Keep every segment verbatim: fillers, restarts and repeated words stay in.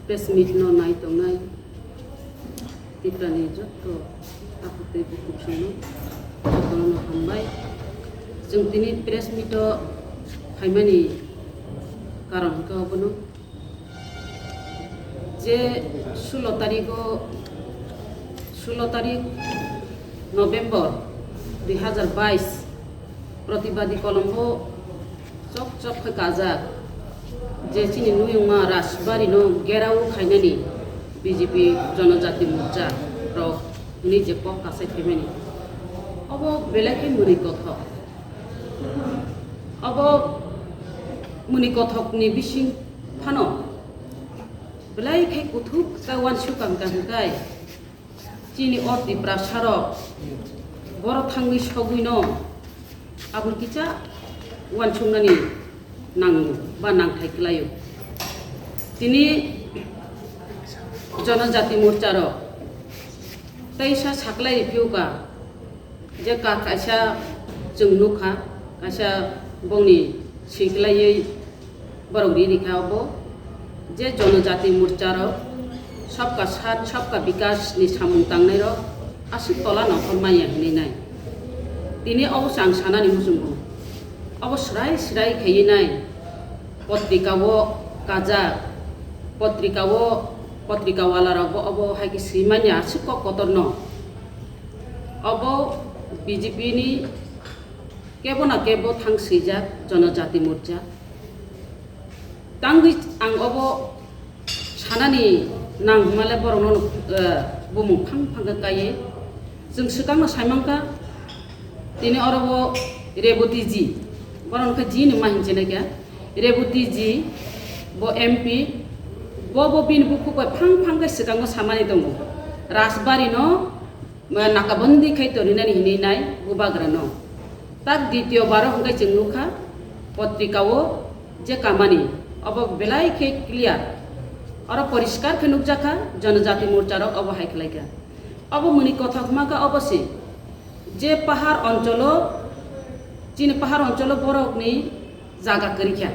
Press meet no nai tongnai Tiprani jotto takhuk tei bukhuk songno jotono hambai. Chwng tini press meet o phaimani karon hwnkhe obono je sulo tarigo, sulo tarik November dui hazar bais Pratibadi kolombo chok chok khe kajak je chini nuyungma Rajbari no gerao khainani B J P Jonojati Morcha rok hwnwi je kok kasai phaimani. Obo belai khe mwnwi kothok. Obo mwnwi kothokni bising phano belai khe kuthuk ta uansukang kaham kai. Chini o Tiprasarok boro thangwi sogwino aboni kisa uansuknani nango ba nangthai kwlaio. Tini Jonojati Morcharok teisa saklai riphiuka je ka-, kaisa chwng nukha, kaisa bongni swiklaiwi borok ri rikha obo je Jonojati Morcharok Sabka Saath Sabka Vikas ni samung tangnairok aswk tola nongkhor manya hinwi nai. Tini obo chwng sanani muchungo obo swrai swrai khaiwi nai potrika o kajak, potrika o, potrika wala rokbo obo hai khe swi manya aswk kok kotorno. Obo B J P ni kebo na kebo thang swijak Jonojati Morcha. Tangwi ang obo sanani nang hwnmale borokno, eh, bumung phang phang khe kaiye. Chwng swkangno saimankha, tini oro bo Reboti ji, borok khe ji ni ma hinwi sinai khe. Reboti ji, bo M P, bo, bo bini bukhuk bai phang phang khe swkango samani tongo. Rajbari no, eh, nakabandi khai torinani hinwi nai bubagra no. Tak ditiyo baro hwnkhe chwng nukha potrika o je kamani, obo belai khe clear. Oro poriskar khe nukjakha Jonojati Morcha rok obo hai khlaikha. Obo mwnwi kothok hwnkha kha obo se je pahar oncholo, chini pahar oncholo borokni jaga kwrwikha,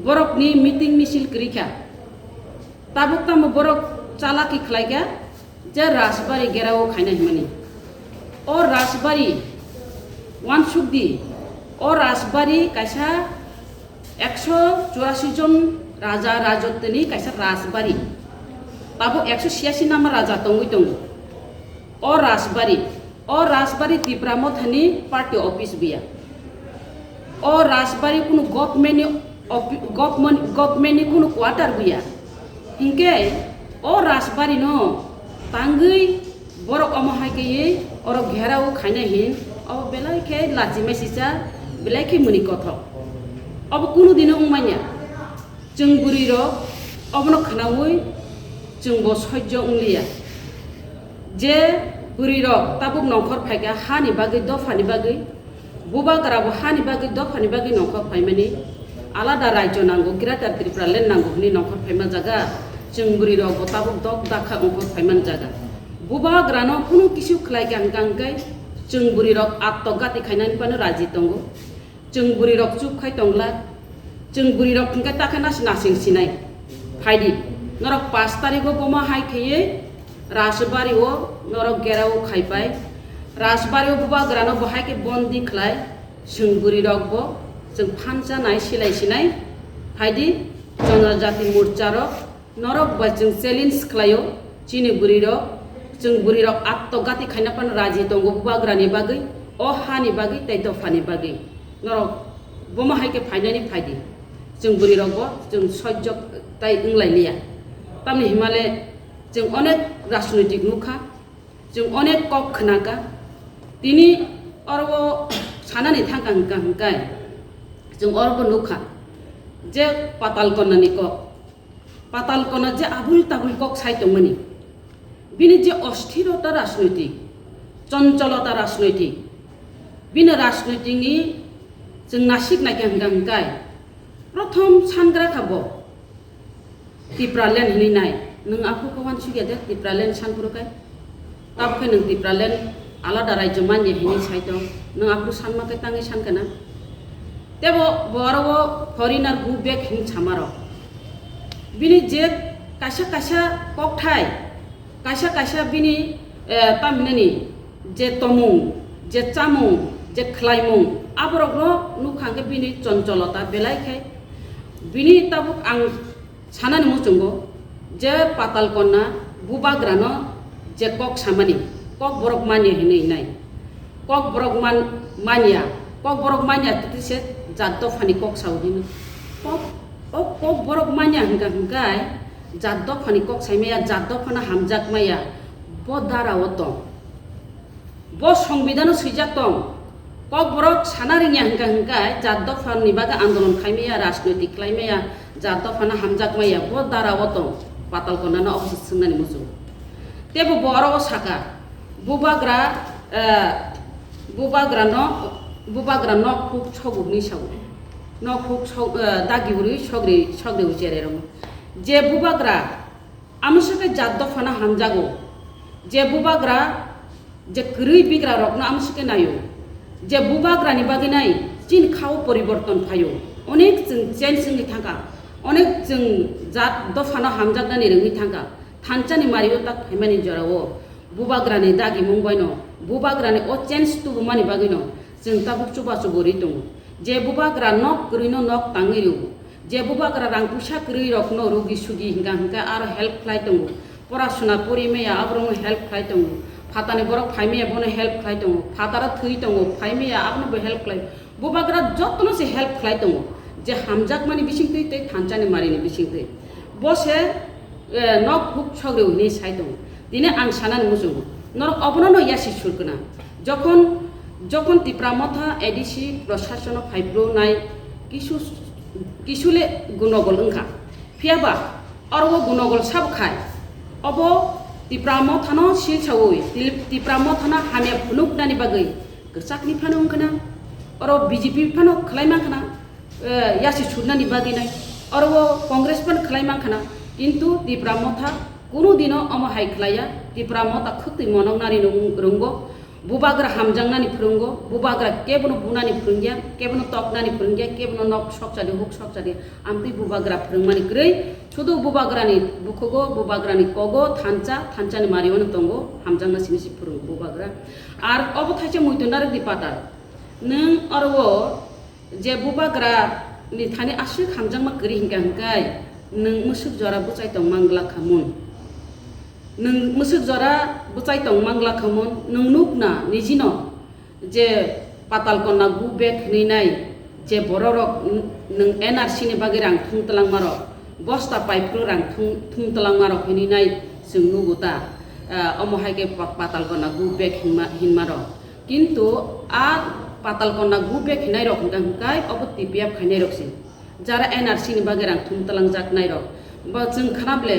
borokni meeting misil kwrwikha. Tabuk tamo borok chalaki khlaikha je Rajbari gerao khaina himani. O Rajbari uansukdi, o Rajbari kaisa ekso churasi jon raja rajottoni kaisa Rajbari. Tabuk ekso siyasi nama raja tongwi tongo. O Rajbari, o Rajbari Tipra Mothani party office buya. O Rajbari kunu government ni ofi-, government, government ni kunu quarter buya. Hinkhe o Rajbari no tangwi borok omo hai khe oro gherao khaina hin, obo belai khe lachi mesicha, belai khe mwnwi kothok. Obo kunu dino wngmanya. Chwng bwrwi rok obono khwnaui chwng bo sojjo wngliya. Je bwrwi rok tabuk nongkhor phaikha hani bagwi, dophani bagwi, bubagra bo hani bagwi, dophani bagwi nongkhor phaimani, alada rajyo nango, Greater Tripura Land nango hwnwi nongkhor phaima jaga, chwng bwrwi rok bo tabuk dok dakha nongkhor phaimani jaga. Bubagra no kunu kisu khlaikha hwnkha hwnkhe chwng bwrwi rok atto gati khainani phano raji tongo. Chwng bwrwi rok chup khai tongla, chwng bwrwi rok hwnkhe takhe nas-, nasing sinai. Phaidi, norok pash tarikh o bomo hai khaiwi Rajbari o norok gerao khaipai. Rajbari o bubagra no bo hai khe bondi khlai, chwng bwrwi rok bo chwng phansa nai silai sinai. Phaidi, Jonojati Morcha rok Norok bai chwng challenge khlaio, chini bwrwi rok, chwng bwrwi rok atto gati khaina phano raji tongo bubagra ni bagwi, o ha ni bagwi tei dopha ni bagwi. Norok bomo hai khe phainani phaidi, chwng bwrwi rok bo chwng sojjo tai wnglai liya. Tamni himale chwng onek rajnoitik nukha, chwng onek kok khnakha. Tini oro o sanani thangkha hwnkha hwnkhe chwng oro bo nukha je Patal Konna ni kok. Patal Konna je abul tabul kok sai tongmani, bini je osthirota rajnoitik, choncholota rajnoitik, bini rajnoitikni chwng nasik naikha hwnkha hwnkhe, prothom sangra kha bo Tipraland hinwi nai. Nwng aphuru khe uansukya de Tipraland sanphuru khe? Tabukhe nwng Tipraland alada rajyo manya hinwi sai tong, nwng aphuru sanma khe tangwi sankha na? Tebo bo aro o foreigner go back hin samarok. Bini je Kaisa kaisa kokthai, kaisa kaisa bini, eh, tamhinani je tomung, je chamung, je khlaimung, aborokno nukha hwnkhe bini choncholota belai khe. Bini tabuk ang sanani muchungo je Patal Konna bubagrano je kok samani, kok borok manya hinwi nai. Kok borok man-, manya, kok borok manya twi se jat dophani kok sao hino. Kok, o kok borok manya hwnkha hwnkhe jat dophani kok saimaya, jat dophano hamjakmaya, bo darao tong. Bo songbidano swijak tong. Kok borok sana rwngya hwnkha hwnkhe jat dophani bagwi andolon khaimaya, rajnoitik khlaimaya, jat dophano hamjakmaya, bo darao tong. Patal Konnano obo se swngnani muchung. Tebo bo oro o saka, bubagra, eh, bubagra nok, bubagra nok huk sogo hinwi sao. Nok huk sok, eh, dagi uri sogri, sogri ui chererong. Je bubagra, amo se khe jat dophano hamjago. Je bubagra, je kwrwi bigra rokno amo se khe naio. Je bubagrani bagwi nai, chini khao poriborton phaio. Onek chwng change wngwi thangkha. Onek chwng jat dophano hamjaknani rwngwi thangkha. Thanchani mario tak phaimani jorao bubagrani dagimung baino, bubagrani o change tubumani bagwino chwng tabuk chubachu gori tongo. Je bubagra nok kwrwino nok tangwi rw, je bubagra rang puisa kwrwi rokno rugi sugi hingka hingka aro help khlai tongo. Porasuna pori maya aborokno help khlai tongo. Phatani borok phai maya bono help khlai tongo. Phataro thwi tongo, phai maya abono bo help khlai. Bubagra jotono se help khlai tongo, je hamjakmani bisingtwi tei thanchani marini bisingtwi. Bo se, eh, nok huk sogriu hinwi sai tongo. Tini ang sanani muchungo, norok obono no yasi surkna. Jokhon, jokhon Tipra Motha A D C proshasono phaiphru nai kisu, kisule gunogol wngkha. Phiyaba oro o gunogol sabo khai, obo Tipra Mothano silsaui, Tip-, Tipra Mothano hamya phunuknani bagwi kwchakni phano wngkhana, oro B J P phano khlai mankhana, eh, yasi surnani bagwi nai, oro o Congress phano khlai mankhana, kintu Tipra Motha kunu dino omo hai khlaiya, Tipra Motha khwtwi monoknani rung-, rwngo, bubagra hamjaknani phwrwngo, bubagra kebono bunani phwrwngya, kebono toknani phwrwngya, kebono nok sokchadi, huk sokchadi, amtwi bubagra phwrwngmani kwrwi, sudu bubagrani bukhugo, bubagrani kogo, thansa, thansani mariono tongo, hamjakna simi si phwrwngo bubagra. Ar obo thaisa muitu narwkdi patal. Nwng oro o je bubagra ni thani aswk hamjakma kwrwi hinkha hinkhai, nwng mwswk jora bwchai tong manglak kha mun. Nwng mwswk jora bwchai tong manglak kha mun, nwng nukna nijino je Patal Konna go back hinwi nai je bororok n-, nwng N R C ni bagwi rang thum twlangmarok, bosta paiphuru rang thum, thum twlangmarok hinwi nai chwng nugo ta, ah, omo hai khe pa-, Patal Konna go back hinma, hinmarok. Kintu a Patal Konna go back hinai rok hwnkha hwnkhe obo T P F khainai rok se. Jara N R C ni bagwi rang thum twlangjak nai rok. Bo chwng khana ble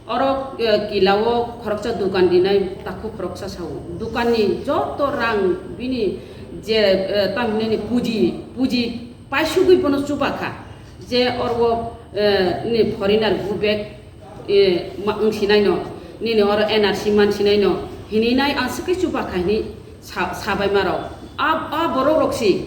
oro, eh, kila o khoroksa dukan rinai takhuk khoroksa sao. Dukan ni joto rang bini je, eh, tamhinani puji, puji paisugwi bono chuba kha. Je oro, eh, ni foreigner go back e, ma-, wng sinai no, nini oro N R C man sinai no, hinwi nai ang swkhe chuba kha hinwi sa-, sabai ma rok. A, a borok rok si,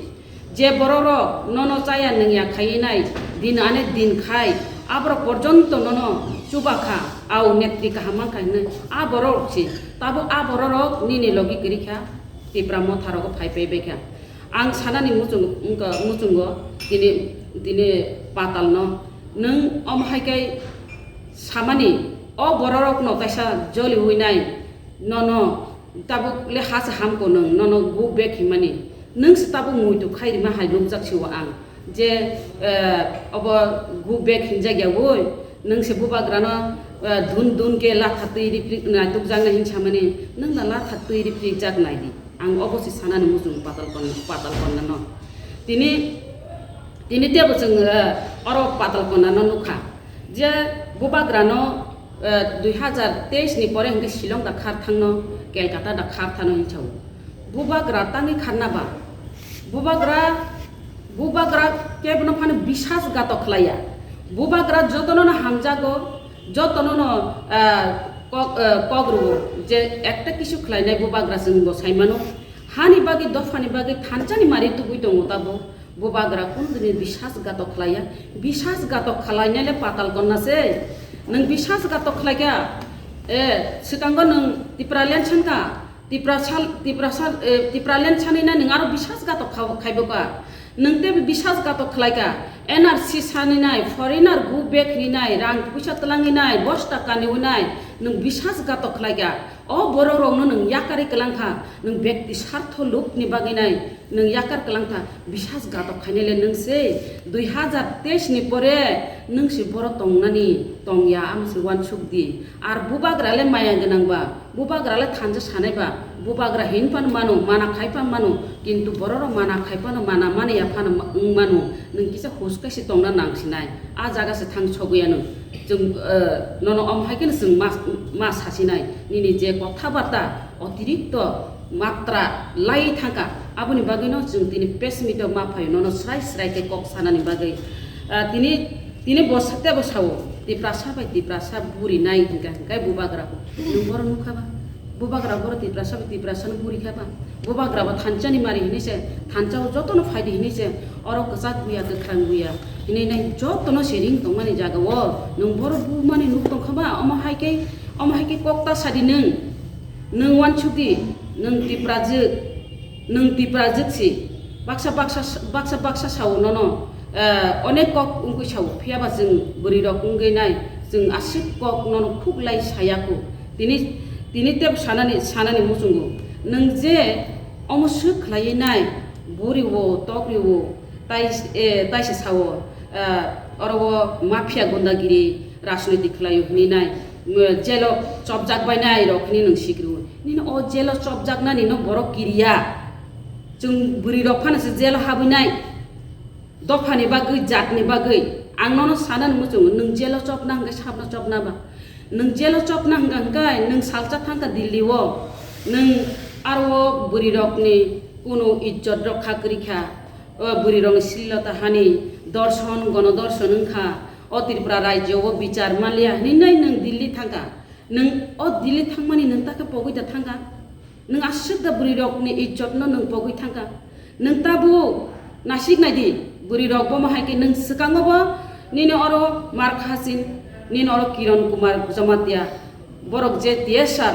je borok rok nono chaya nungya khaiwi nai, din ane din khai, aborok porjonto nono chuba kha, au netri kaham man kha hinwi, a borok rok si, tabuk a borok rok nini logi kwrwi kha, Tipra Motha rogo phai pai bai kha. Ang sanani muchung-, wngkha, muchungo tini, tini Patal no, nwng omo hai khe samani, o bororokno kaisa joliwi nai, nono tabuk le ha se hamko nwng, nono go back hinmani. Nwng se tabuk muitu khai rima hai nukjak si o ang. Je, eh, obo go back hinjak ya woi, nwng se bubagrano, eh, dun dun ke latha twi riprik naitukjak nai hin samani, nwng na latha twi riprik jak nai di. Ang obo se sanani muchung Patal Konna, Patal Konna no. Tini, tini tebo chwng, eh, oro Patal Konna no nukha. Je bubagrano, eh, dui hazar teis ni pore hwnkhe Shillong da khar thangno, Kolkata da khar thano hinwi sao. Bubagra tangwi kharna ba? Bubagra, bubagra kebono phano bisas gato khlaiya. Bubagra jotono no hamjago, jotono no, ah, kok, ah, kok rwo je ekta kisu khlainai bubagra chwng bo saimano. Hani bagwi, dophani bagwi thansani mari tubui tongo tabo. Bubagra kunu dini bisas gato khlaiya. Bisas gato khlainai le Patal Konna se. Nwng bisas gatok khlaikha, e, swkango nwng Tipraland sankha, Tiprasa, Tiprasa, e, Tipraland sanina nwng aro bisas gatok kha-, khaiboka. Nwng tei bisas gatok khlaikha, N R C saninai, foreigner go back hinai, rang puisa tlanginai, bosta kaniwinai, nwng bisas gatok khlaikha. O borok rokno nwng yakarwi kwlangkha, nwng bekti sartho lukni bagwi nai nwng yakar kwlangkha, bisas gatok khainai le nwng se dui hazar teis ni pore nwng se boro tongnani tongya, amo se uansuk di. Ar bubagra le maya gwnang ba, bubagra le thansa sanai ba, bubagra hin phano mano, mana khai phano mano, kintu borok rok mana khai phano mana, mani ya phano ma-, wng mano, nwng kisa hus kaisa tongna nang sinai, a jaga se thang sogwi ya nwng. Chwng, eh, nono omo hai kheno chwng ma, ma sasinai, nini je kotha barta otirikto matra lai thangkha, aboni bagwino chwng tini press meet o ma phaio, nono srai srai khe kok sanani bagwi. Ah, tini, tini bo sa-, tebo sao, Tiprasa bai Tiprasa buri nai hinkha, hinkhe bubagra bo. Nwng boro nukha ba? Bubagra boro Tiprasa bai Tiprasa no buri kha ba? Bubagra bo thansa ni mari hinwi se, thansa o jotono phaidi hinwi se, oro kwchak buya, kwkhrang buya hinwi nai jotono se ring tongmani jaga o nwng boro bumani nuk tongkha ba? Omo hai khe, omo hai khe kok ta sadi nwng. Nwng uansuk di, nwng Tiprajwk, nwng Tiprajwk si. Baksa, baksa, baksa, baksa sao nono, eh, onek kok wngwi sao, phiya ba chwng bwrwi rok wngwi nai, chwng aswk kok nono khuk lai saya kho. Tini, tini tebo sanani, sanani muchungo. Nwng je omo swk khlaiwi nai, buri o, tokri o, tai, eh, taisa sao, eh, oro o mafia gundagiri rajniti khlaio hinwi nai, mm, jelo chopjak bai nai rok hinwi nwng sikri o. Nini o jelo chopjaknani no borok kiriya. Chwng bwrwi rok phano se jelo habwi nai. Dophani bagwi, jatni bagwi. Ang nono sanani muchungo, nwng jelo chopna hwnkhe sabno chopna ba? Nwng jelo chopna hwnkha hwnkhe nwng salsa thangkha Delhi o. Nwng aro o bwrwi rokni kunu ijjot rokha kwrwi kha. O bwrwi rokni srilota hani dorson, gono dorson wngkha. O Tripura rajyo o bichar manliya hinwi nwng Delhi thangkha. Nwng o Delhi thangmani nwng ta khe pogwi da thangkha? Nwng aswk da bwrwi rokni ijjot no nwng pogwi thangkha. Nwng tabuk nasik nai di, bwrwi rok bomo hai khe nwng swkango bo nini oro Mark Hasin, nini oro Kiran Kumar Jamatia, borok je T S R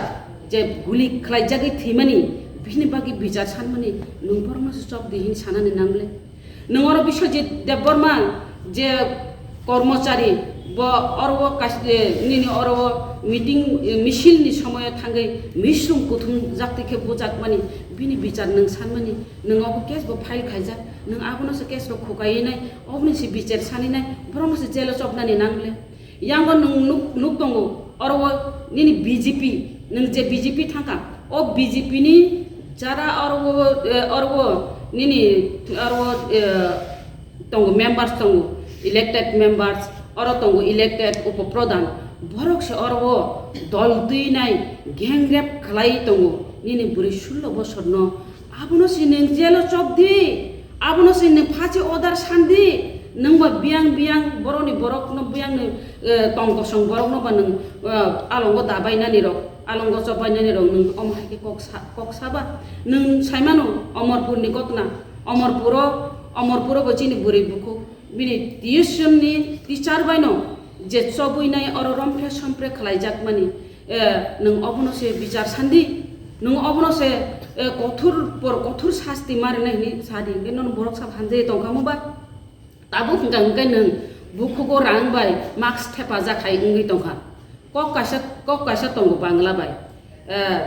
je guli khlaijagwi thwimani, bini bagwi bichar sanmani, nwng borokno se chop di hin sanani nang le? Nwng oro Biswajit Debbarma je kormochari, bo oro o kas-, eh, nini oro o meeting, eh, misil ni somoyo thangwi misrung kuthum jakti khe bujakmani, bini bichar nwng sanmani, nwng obo case bo file khaijak, nwng abono se case rok khukaiwi nai, oboni se bichar sani nai, borokno se jail o chopnani nang le. Yango nwng nuk, nuk tongo, oro o nini B J P, nwng je B J P thangkha, o B J P ni jara oro o, eh, oro o nini oro o, eh, tongo, members tongo, elected members, oro tongo elected upo pradhan, borok se oro o dol twi nai gang rape khlai tongo, nini bwrwi sullo bosorno. Abono se nwng jail o chop di, abono se nwng phachi order san di, nwng ba biyang biyang borokni borokno biyangni, eh, tong kosong borokno ba nwng, eh, alongo dabainani rok, alongo chopbainani rok nwng omo hai khe kok sa, kok saba? Nwng saimano Omorpurni gotna, Omorpuro, Omorpuro bo chini bwrwi bukhuk, bini tuition ni teacher baino je chobwi nai oro rompre sompre khlaijakmani, eh, nwng obono se bichar sandi, nwng obono se, eh, kothor por kothor sasti marinai hinwi sadi, hwnkhe nono borok sabo hamjagwi tongkha mo ba? Tabuk hwnkha hwnkhe nwng bukhugo rang bai mask thepajak hai wngwi tongkha. Kok kaisa, kok kaisa tongo Bangla bai. Eh,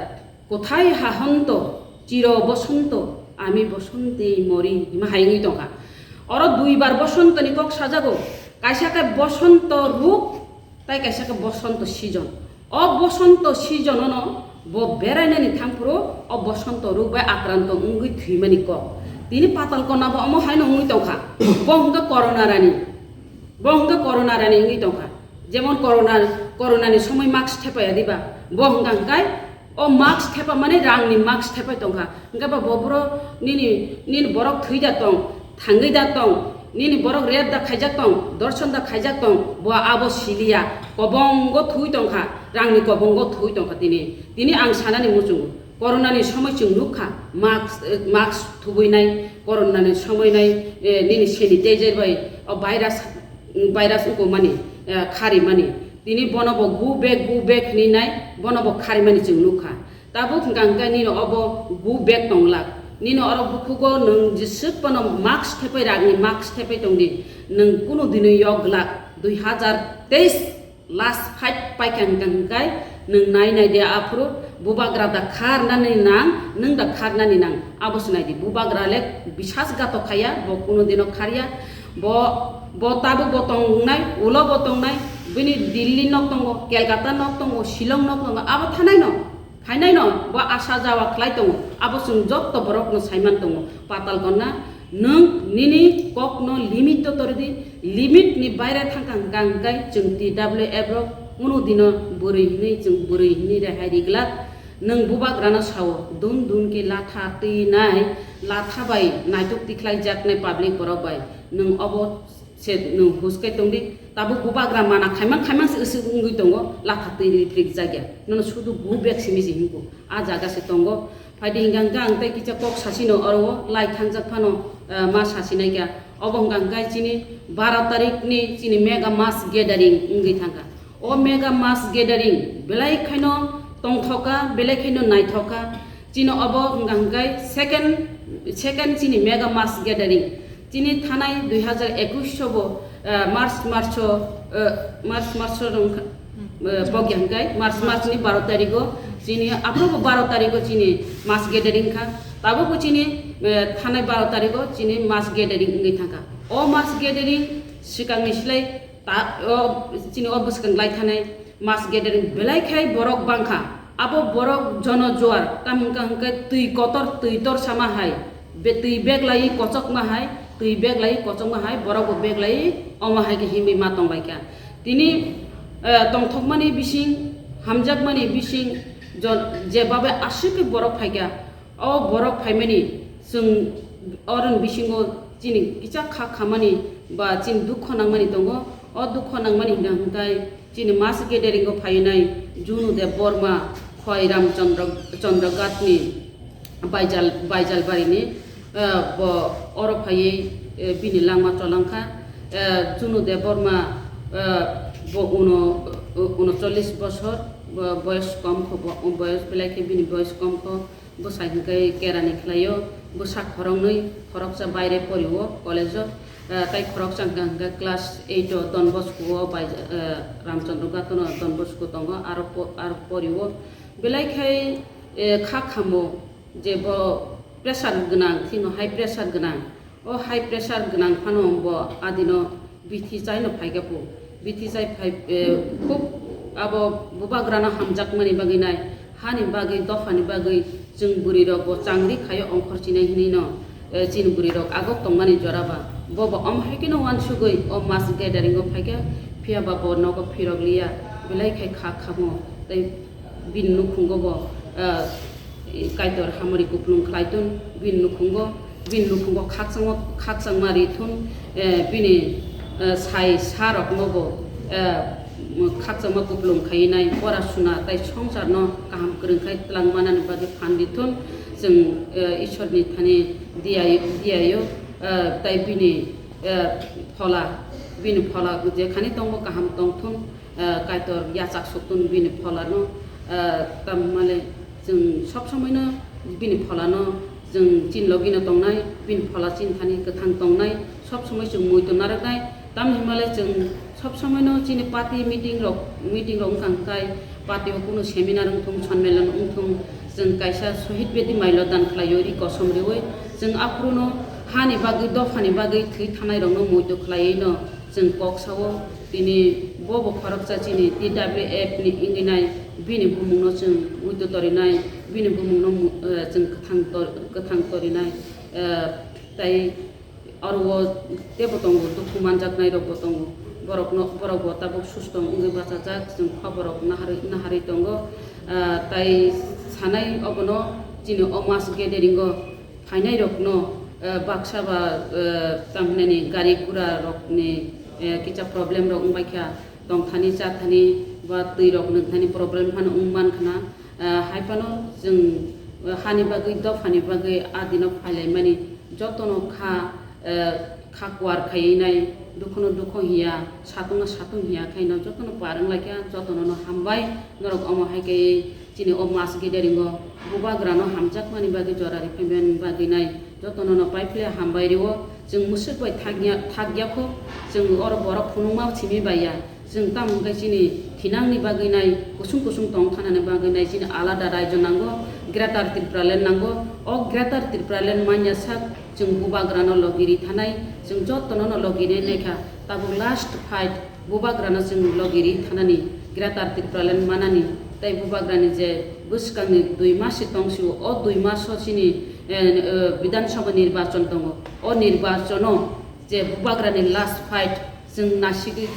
Kothai hahonto, chiro bosonto, ami bosonte mori, hima hai wngwi tongkha. Oro duibar bosontoni kok sajago, kaisa khe bosonto ruk, tai kaisa khe bosonto season. O bosonto season-ono bo berainani thangphuru o bosonto ruk bai akranto wngwi thwimani kok. Tini Patal Kona bo omo haino wngwi tongkha. Bo hwnkhe Corona rani. Bo hwnkhe Corona rani wngwi tongkha. Jemon Corona, Corona ni somoi mask thepaya diba? Bo hwnkha hwnkhe o mask thepa mani rangni mask thepai tongkha. Hwnkhe ba bo boro nini, nini borok thwi da tong, thangwi da tong, nini borok rape da khaijak tong, dorson da khaijak tong, bo abo siliya. Kobongo thwi tongkha, rangni kobongo thwi tongkha tini. Tini ang sanani muchungo. Corona ni somoi chwng nukha, mask, eh, mask thubui nai, Corona ni somoi nai, eh, nini sanitizer bai o virus, virus wngkukmani, eh, kharimani. Tini bono bo go back, go back hinwi nai, bono bo kharimani chwng nukha. Tabuk hwnkha hwnkhe nini obo go back tonglak. Nini oro bukhugo nwng jeswk phano mask thepai ragni mask thepai tongdi, nwng kunu dino yok glak. Dui hazar teis last fight paikha hwnkha hwnkhe nwng nai nai de aphuru bubagra da kharnani nang, nwng da kharnani nang. Abo se naidi bubagra le bisas gato khaya, bo kunu dino kharya. Bo, bo tabuk bo tongnai, ulo bo tongnai, bini Delhi nok tongo, Kolkata nok tongo, Shillong nok tongo, abo thanai no, phainai no, bo asa jawa khlai tongo, abo chwng jotto borok no saiman tongo. Patal konna, nwng nini kok no limit to tordi, limit ni baire thangkha hwnkha hwnkhe chwng T W F rok kunu dino bwrwi hinwi chwng bwrwi hinwi rehai riglak. Nwng bubagrano sao, dun dun khe latha twi nai, latha bai naituk tikhlai jaknai public borok bai. Nwng obo se nwng huskai tongdi, tabuk bubagra mana khaimang khaimang se wngwi tongo, latha twi riprik jakya. Nono sudu go back simi se hinko, a jaga se tongo. Phaidi hingka hingka ang tei kisa kok sasino oro o lai thangjak phano, eh, ma sasinaikha. Obo hingka hingka chini baro tarikni chini mega mass gathering wngwi thangkha. O mega mass gathering belai khaino tongthokha, belai khaino naithokha. Chini obo hwnkha hwnkhe second, second chini mega mass gathering. Chini thanai dui hazar ekwis sobo, eh, March, March o, eh, March, March o wngkha, eh, bokya hwnkhe March, March ni baro tarigo chini, aphuru bo baro tarigo chini mass gathering kha. Tabukbo chini, eh, thanai baro tarigo chini mass gathering wngwi thangkha. O mass gathering swkangni slai Ta, o, chini o bwskang lai thanai mass gathering belai khai borok bangkha. Abo borok jono juar, tamo wngkha hwnkhe twi kotor, twi tor sama hai, be-, twi bag lai kochokma hai, twi bag lai kochokma hai, borok bo bag lai omo hai khe himwi ma tongbaikha. Tini, eh, tongthokmani bising, hamjakmani bising, jon-, je babai aswk khe borok phaikha. O borok phaimani chwng oroni bisingo chini kisa kha khamani ba chini dukho nangmani tongo. O dukho nangmani hwnkha hwnkhe chini mass gathering o phainai Junu Debbarma, Khoi Ramchandra, Chandraghatni Baijal, Baijalbarini, eh, bo oro phaiwi, eh, bini langma cholangkha. Eh, Junu Debbarma, eh, bo uno, unocholish bosor, bo boyos kom kho, bo boyos belai khe bini boyos kom kho. Bwsai hwnkhe kerani khlaio, bwsa khoroknwi, khoroksa baire porio college-o, eh, tei khoroksa hwnkha hwnkhe class eight-o Don Bosco-o bai, eh, Ramchandra Gatono Don Bosco tongo, aro po-, aro porio. Belai khai, eh, kha khamo je bo pressure gwnang, thwino high pressure gwnang. O high pressure gwnang phano bo adino bithi chaino phaikha phu. Bithi chai phai, eh, khub abo bubagrano hamjakmani bagwi nai, hani bagwi, dophani bagwi chwng bwrwirok bo changri khaio ongkhor chinai hinwi no, eh, chini bwrwirok agok tongmani jora ba. Bo bo omo hai kheno uansugwi o mass gathering o phaikha, phiya ba bo nogo phirok liya, belai khai kha khamo tei bini nukhungo bo, eh, Kaitor hamari kupulung khlai thun, bini nukhungo, bini nukhungo khakchangma, khakchangma ri thun, eh, bini, eh, sai sa rokno bo, eh, khakchangma kupulung khai nai, pora suna tai songsarno kaham kwrwng khai twlang manani bagwi phan ri thun, chwng, eh, Ishorni thani diyayo, diyayo, eh, tai bini, eh, phola, bini phola jekhani tongo kaham tong thun. Eh, Kaitor yachak suk tun bini pholano, eh, tamale chwng sob somoino bini pholano chwng chin logino tongnai, bini phola chin thani kwthang tongnai, sob somoi chwng muitu narwknai, tamni hwnmale chwng sob somoino chini party meeting rok, meeting rok wngkha hwnkhe party o kunu seminar wngthung, sonmelan wngthung, chwng kaisa Shahid Bedi Mailo dan khlaio ri kosom riwi, chwng aphuruno hani bagwi, dophani bagwi thwi thanai rokno muitu khlaiwi no, Chwng kok sao, tini bo bo khoroksa chini T W F ni wngwi nai, bini bumungno chwng muitu torinai, bini bumungno mu-, eh, chwng kwthang tor-, kwthang torinai, eh, tai oro o teibo tongo, dukhu manjaknai rokbo tongo, borokno, borokbo tabuk susto wngwi bachajak, chwng khoborok naharwi, naharwi tongo, eh, tai sanai obono chini o mass gathering o, Phainairokno, eh, baksa ba, eh, tamhinani gari gura rokni, eh, kisa problem rok wngbaikha, tongthani chathani ba twi rok nwngthani problem phano wngmankhana, eh, haiphano chwng, eh, hani bagwi dophani bagwi a dino phailaimani jotono kha, eh, kha kuar khaiwi nai, dukhuno dukhu hiya, satungno satung hiya khaino jotono par wng laikha, jotono no hambai. Norok omo hai khe chini o mass gathering o bubagrano hamjakmani bagwi jora rikhaimani bagwi nai jotono no paiphle hambai rio. Chwng mwswk bai thakya, thakya kho, chwng oro borok phunukma simi baiya. Chwng tamo hwnkhe chini thinangni bagwi nai, kusung kusung tong thanani bagwi nai chini alada raijo nango, Greater Tipraland nango. O Greater Tipraland manya sak chwng bubagrano logi ri thanai, chwng jotono no logi ri naikha. Tabuk last fight bubagrano chwng logi ri thanani, Greater Tipraland manani, tei bubagrani je bwskangni dui mas si tong sio, o dui maso chini, eh, eh, Bidhan Sabha nirbachon tongo. O nirbachono je bubagrani last fight, chwng nasigwi,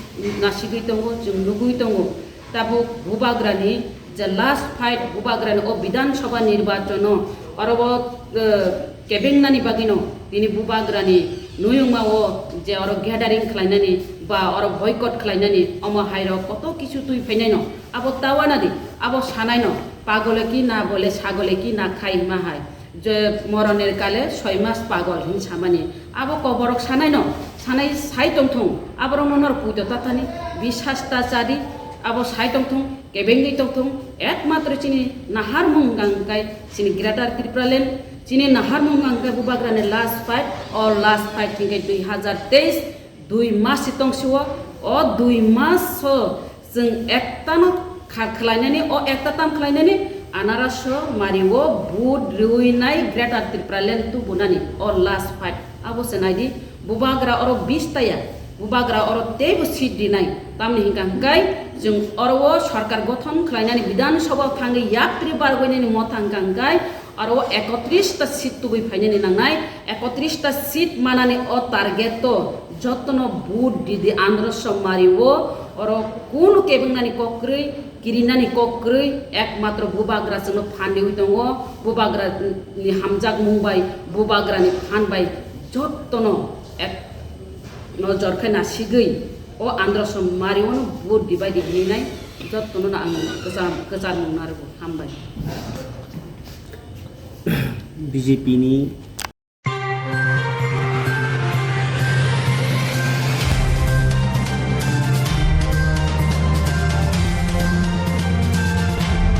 nasigwi tongo, chwng nugwi tongo. Tabuk bubagrani je last fight, bubagrani o Bidhan Sabha nirbachono oro bo, eh, kebengnani bagwino tini bubagrani nuyungma o je oro gathering khlainani ba oro boycott khlainani, omo hairok koto kisu twi phainaino. Abo tawana di, abo sanaino, pagole ki na bole, sagole ki na khai hima hai. Je moroner kale soi mas pagol hin samani. Abo koborok sanaino, sanai sai tongthung. Aborokno nor puito tathani, bisas ta chadi, abo sai tongthung, kebengwi tongthung. Ekmatro chini naharmung hwnkha hwnkhe chini Greater Tipraland, chini naharmung hwnkha hwnkhe bubagrani last fight, o last fight hwnkhe dui hazar teis, dui mas si tong sio, o dui mas o chwng ektano kha-, khlainani, o ekta tam khlainani, anaraso mario vote riwi nai Greater Tipraland tubunani, o last fight. Abo se naidi, bubagra oro bis taya, bubagra oro teibo seat rinai, tamni hwnkha hwnkhe chwng oro o sarkar gothon khlainani, Bidhan Sabha thangwi yapri bargwinani motha hwnkha hwnkhe, aro o ekotris ta seat tubui phainani nangnai, ekotris ta seat manani o target to jotono vote di di andro somari o, oro kunu kebengnani kok kwrwi, kirinani kok kwrwi, ekmatro bubagra chwngno phan riwi tongo, bubagra ni hamjakmung bai, bubagra ni phan bai jotono ek nojor khe nasigwi o andro somari o no vote di bai di hinwi nai, jotono no ang kwcham, kwcharmung narwgo, hambai. B J P ni